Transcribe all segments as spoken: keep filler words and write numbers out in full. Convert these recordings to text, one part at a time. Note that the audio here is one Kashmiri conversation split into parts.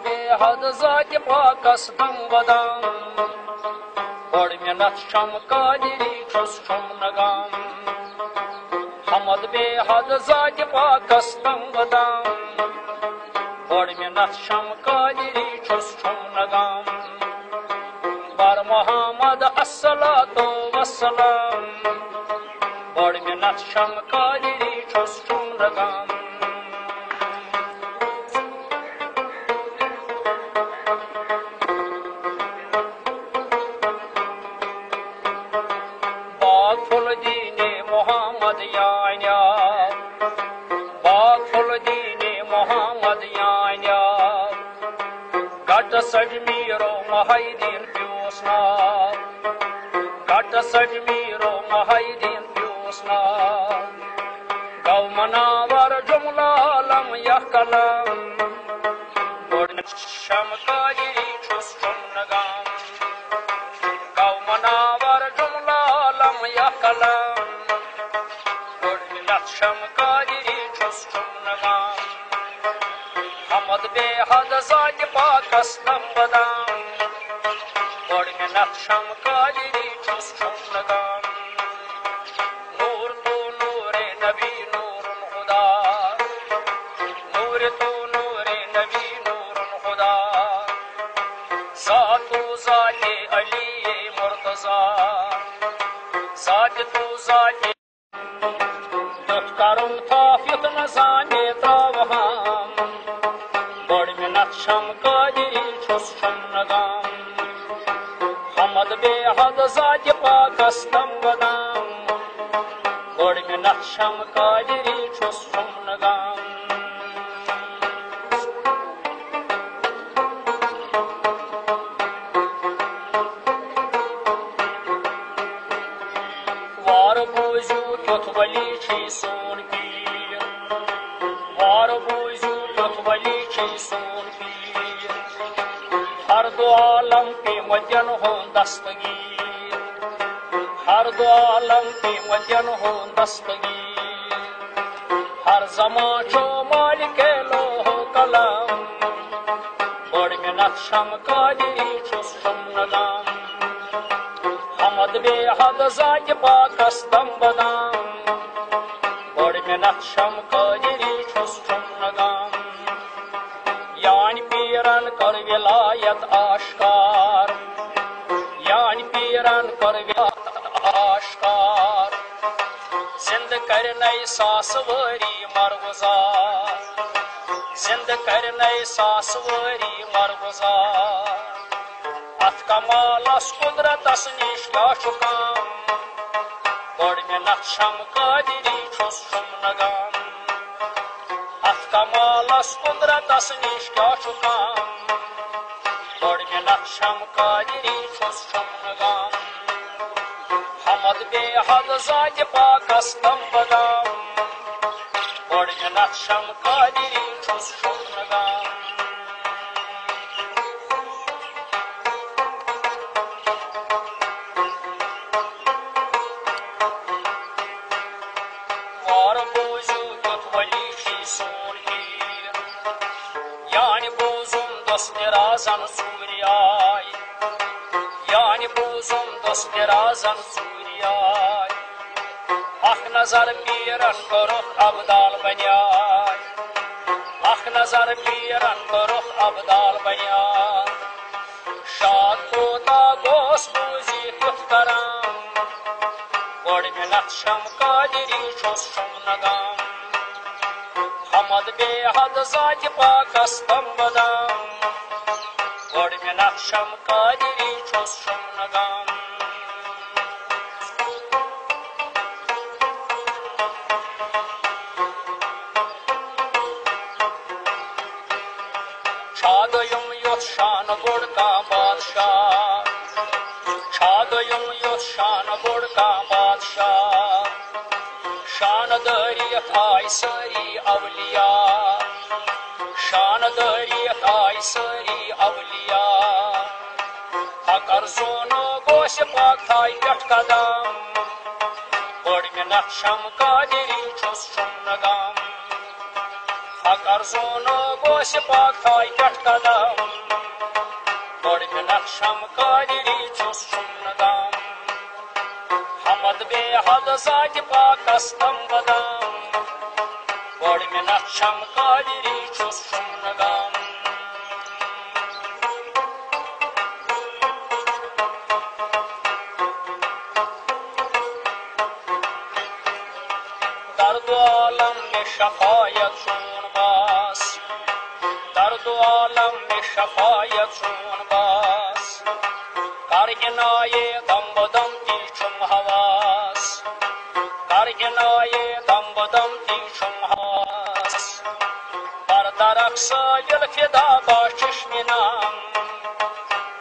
بے حد ذاتِ پاکس دم بدم۔ بٔڑ مِنت چھم قادری چھُس چھُم نہٕ غم۔ حمد بے حد ذاتِ پاکس دم بدم۔ بٔڑ مِنت چھم قادری چھُس چھُم نہٕ غم۔ بر محمد الصلاۃ والسلام۔ بٔڑ مِنت چھم قادری چھُس چھُم نہٕ غم۔ باغ پھُل دیٖنِ محمد یانیو، باغ پھُل دیٖنِ محمد یانیو۔ گٹس اجمیرو محی الدین پیوس ناو، گٹس اجمیرو محی الدین پیوس ناو۔ گو مناور جملہ عالم یا قلم، بٔڑ مِنت چھم قادری چھُس چھُم نہٕ غم۔ گو مناور جملہ عالم یا قلم، بٔڑ مِنت چھم قادری چھُس چھُم نہٕ غم۔ حمد بے حد ذاتِ پاکس دم بدم۔ بٔڑ مِنت چھم قادری چھُس چھُم نہٕ غم۔ نور تو نورِ نبی نورِ خدا۔ نور تو نورِ نبی نورِ خدا۔ ذات تو ذاتِ علی مرتضی۔ ذات تو ذاتِ تیُتھ کرُن تھاو یُتھ نہٕ زانہِ تراوہم۔ بٔڑ مِنت چھم قادری چھُس چھُم نہٕ غم۔ حمد بے حد ذاتِ پاکس دم بدم۔ بٔڑ مِنت چھم قادری چھُس چھُم نہٕ غم۔ وار بوٗزِو کیُتھ ولی چھُے سون پیٖر۔ وار بوٗزِو کیُتھ ولی چھُے سون پیٖر۔ ہر دو عالم پیمتن ہُنٛد دستگیر۔ ہر دو عالم پیمتن ہُنٛد دستگیر۔ ہر زمان چھُ مالکِ لوح و قلم۔ بٔڑ مِنت چھم قادری چھُس چھُم نہٕ غم۔ حمد بے حد ذاتِ پاکس دم بدم۔ بٔڑ مِنت چھم قادری چھُس چھُم نہٕ غم۔ یانہِ پیٖرن کٔر ولایت آشکار۔ یانہِ پیٖرن کٔر ولایت آشکار۔ زِندٕ کرنَے ساس وٲری مرغُزار۔ زِندٕ کرنَے ساس وٲری مرغُزار۔ اتھ کمالس قدرتس نِش کیٛاہ چھُ کم؟ بٔڑ مِنت چھم قادری چھُس چھُم نہٕ غم۔ اتھ کمالس قدرتس نِش کیٛاہ چھُ کم؟ بٔڑ مِنت چھم قادری چھُس چھُم نہٕ غم۔ حمد بے حد ذاتِ پاکس دم بدم۔ بٔڑ مِنت چھم قادری چھُس چھُم نہٕ غم۔ وار بوٗزِو کیُتھ ولی چھُے سون پیٖر۔ یانہِ بوٗزُم دۄس مِرازن ژوٗرِ آے۔ یانہِ بوٗزُم دۄس مِرازن ژوٗرِ آے۔ اکھ نظر پیٖرن کٔرٕکھ ابدال بنیاے۔ اکھ نظر پیٖرن کٔرٕکھ ابدال بنیاے۔ شاد کوتاہ گوس بوٗزِتھ یُتھ کرم۔ بٔڑ مِنت چھم قادری چھُس چھُم نہٕ غم۔ حمد بے حد ذاتِ پاکس دم بدم۔ بٔڑ مِنت چھم قادری چھُس چھُم نہٕ غم۔ چھا دوٚیُم یُتھ شان بوٚڑ کانٛہہ بادشاہ؟ چھا دوٚیُم یُتھ شان بوٚڑ کانٛہہ بادشاہ؟ شان دٲرِتھ آے سٲری اولیاء۔ شان دٲرِتھ آے سٲری اولیاء۔ اگر زونو گوسہِ پاک تھایہِ پٮ۪ٹھ قدم۔ بٔڑ مِنت چھم قادری چھُس چھُم نہٕ غم۔ اگر زونو گوسہِ پاک تھایہِ پٮ۪ٹھ قدم، بٔڑ مِنت چھم قادری چھُس چھُم نہٕ غم۔ حمد بے حد ذاتِ پاکس دم بدم، بٔڑ مِنت چھم قادری چھُس چھُم نہٕ غم۔ درد عالم مےٚ شفایت چون باس، درد عالم مےٚ شفایت چون باس۔ کر عنایے دم بدم تی چھُم حواس، کر عنایے دم بدم تی چھُم حواس۔ بر درخ سٲیِل فدا با چشمِ نام،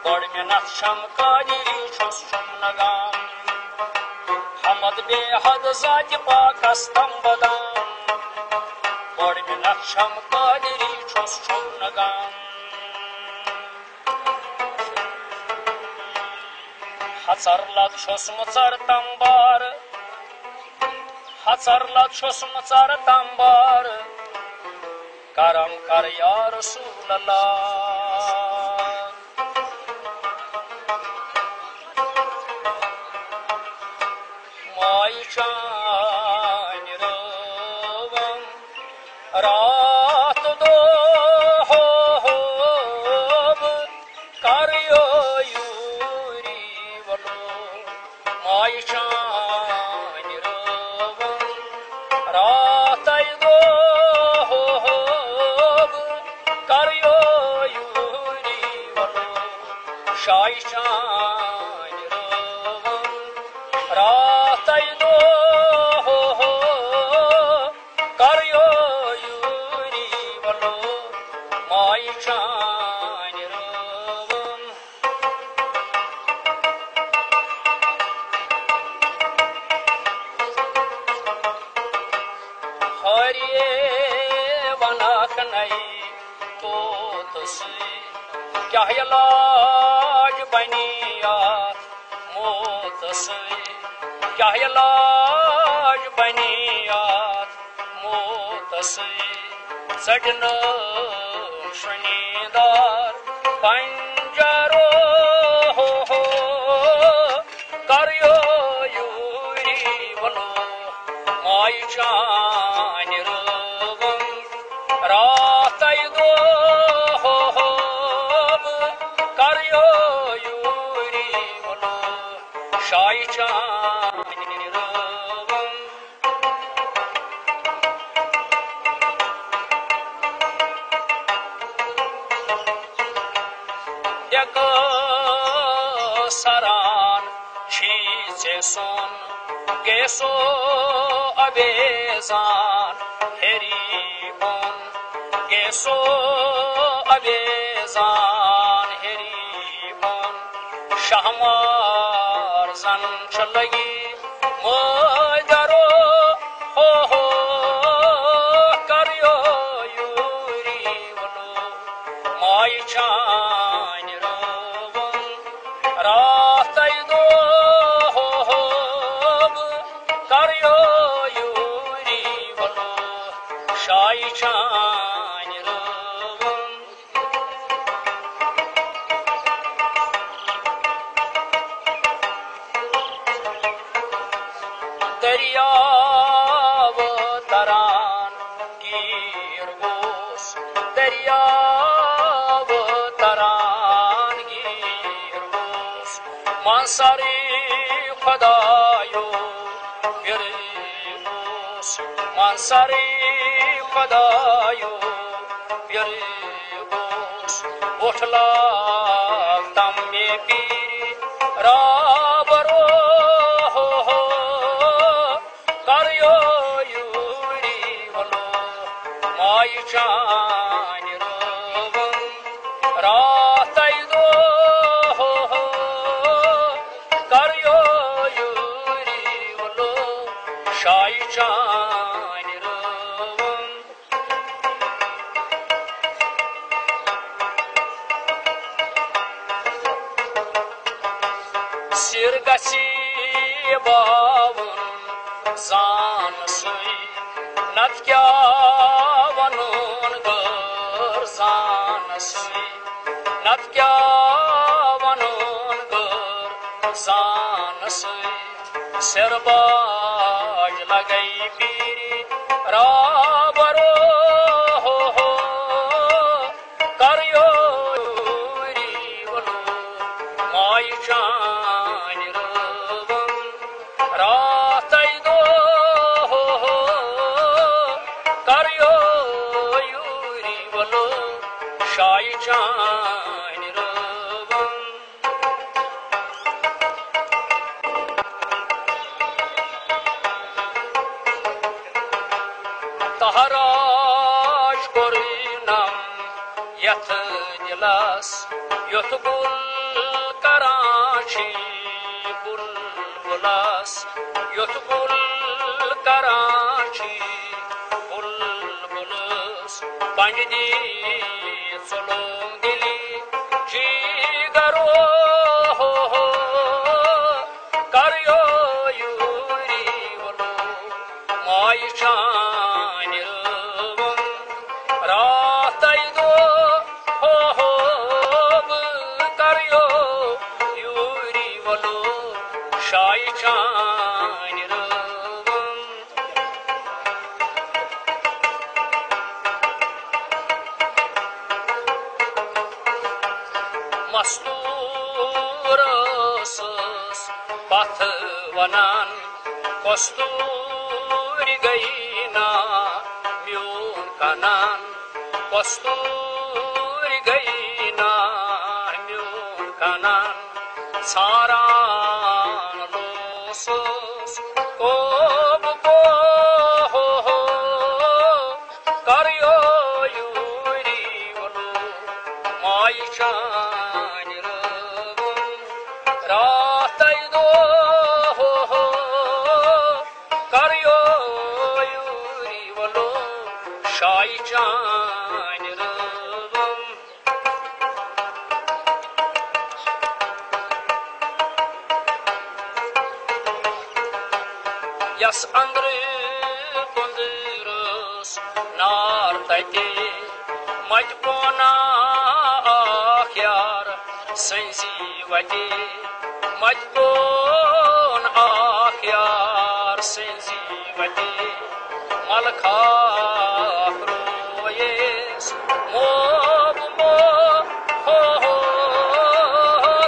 بٔڑ مِنت چھم قادری چھُس چھُم نہٕ غم۔ حمد بے حد ذاتِ پاکس دم بدم، بٔڑ مِنت چھم قادری چھُس چھُم نہٕ غم۔ ہژر لد چھُس مُژر تمبار، ہژر لد چھُس مُژر تمبار، کرم کر یا رسول اللہ۔ مایہِ چانہِ رٲوم راتھ دۄہ، کر یوٗری ولو۔ مایہِ چانہِ رٲوم راتَے دۄہ، کر یوٗری ولو۔ شایہِ چانہِ رٲوم راتَے دۄہ، کر یوٗری ولو۔ مایہِ چانہِ رٲوم ہریے ونکھ نئی توتسٕے، کیٛاہ علاج بنی یتھ موتسٕے، کیٛاہ علاج بنی یتھ موتسٕے۔ ژٔٹنو شُنیٖدار پنجرو، کر یوٗری ولو۔ مایہِ چانہِ رٲوم راتَے دۄہ، کر یوٗری ولو۔ شایہِ چانہِ رٲوم ڈیکہٕ سران چھی ژےٚ سون گیسو ابیزان ہیری بون، گیسو ابیزان ہیری بون۔ شہمار زن چھُ لگی مٲدرو، ہو ہو، کر یوٗری ولو۔ مایہِ چانہِ رٲوم راتَے دۄہ، ہو ہو، کر یوٗری ولو۔ شایہِ چانہِ رٲوم دریاو تران گیٖر گوس، دریاو تران گیٖر گوس، منصرٕے خۄدایو پیرٕے گوس، منصرٕے خۄدایو پیرٕے گوس، اوٚٹھ لاکھ تم مے پیٖرِ رابرو، ہو ہو، کر یوٗری ولو۔ مایہِ چانہِ رٲوم راتَے دۄہ، ہو ہو، کر یوٗری ولو۔ شایہِ چانہِ رٲوم سِر گژھی باوُن زان سُے، نتہٕ کیٛاہ وَنو نتہٕ کیٛاہ ونُن غٲر زانسٕے، سِر باج لگے پیٖرِ رابرو ہو ہو۔ کر یوٗری ولو مایہِ چانہِ رٲوٕم۔ راتھے دۄہ کر یوٗری ولو شایہِ چانہِ رٲوٕم۔ تہراج کوٚرنم یتھ دلس، یُتھ گُل کران چھِ بلبلس، یُتھ گُل کران چھِ بلبلس۔ پننہِ دی ژُلوم دِلی جیگرو ہو ہو۔ کر یوٗری ولو مایہِ چانہِ رٲوٕم۔ راتھے دۄہ ہو ہو بہٕ کر یوٗری ولو شایہِ چانہِ رٲوٕم۔ مستور ٲسٕس پتھ ونان، کستوٗرۍ گٔیہِ نا میون کنان، کستوٗرۍ گٔیہِ نا میون کنان۔ ژھاران اوسُس کوب کو ہو ہو، کر یوٗری ولو مایہِ چانہِ رٲوٕم۔ راتھے دۄہ ہو ہو، کر یوٗری ولو شایہِ چانہِ رٲوٕم۔ یس اندرٕ بُندرس نار تتہِ، متہِ پونا اکھ یار سٕنزِ وتہِ، متہِ پون اکھ یار سٕنزِ وتہِ۔ ملخاک رویس موب مو ہو ہو،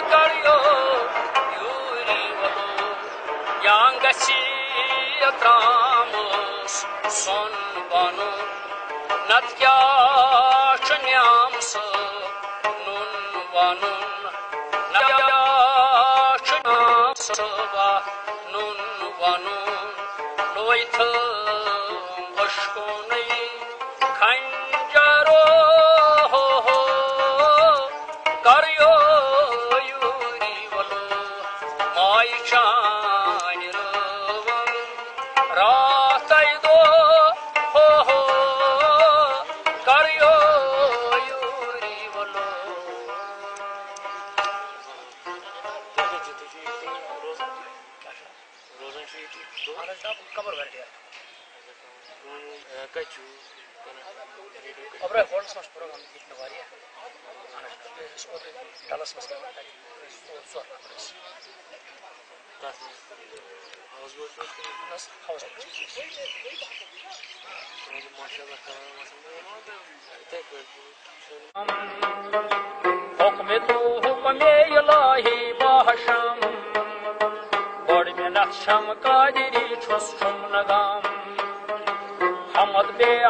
کر یوٗری ولو۔ یا گژھِ ترامس سۄن بنُن، نتہٕ کیٛاہ چھُ نیام صٲب نُن ونُن؟ نتہٕ کیٛاہ چھُ نیام صٲبا نُن ونُن؟ لویتھٕ اشکونٕے خنجرو ہو ہو، کر یوٗری ولو مایہِ چانہِ رٲوٕم۔ راتھے دۄہ ہو ہو، کر یوٗری ولو۔ روزان چھُ ییٚتی دۄہَس؟ اَہَن حظ، جِناب، قمر ویلڈیَر۔ اَہَن حظ، آ، کَتہِ چھُو کران؟ ریڈیو کَتہِ؟ اوٚبرٲے ہوٹلَس منٛز چھُ پروگرام ییٚتہِ مےٚ واریاہ۔ اَہَن حظ، أسۍ اوترٕ ڈَلَس منٛز کران تَتہِ، أسۍ ژور، ژور نفر ٲسۍ۔ کَتھ منٛز؟ ہاوُس بوٹ چھُ حظ کِنہٕ؟ اَہَن حظ، ہاوُس بوٹ چھُ۔ تُہُنٛد ماشاء اللہ کران آسان۔ یِتھَے پٲٹھۍ۔ حکم تو حکم الہی باہشم، بڑ منت چھم قادری چھس چھم نگام۔ حمد بے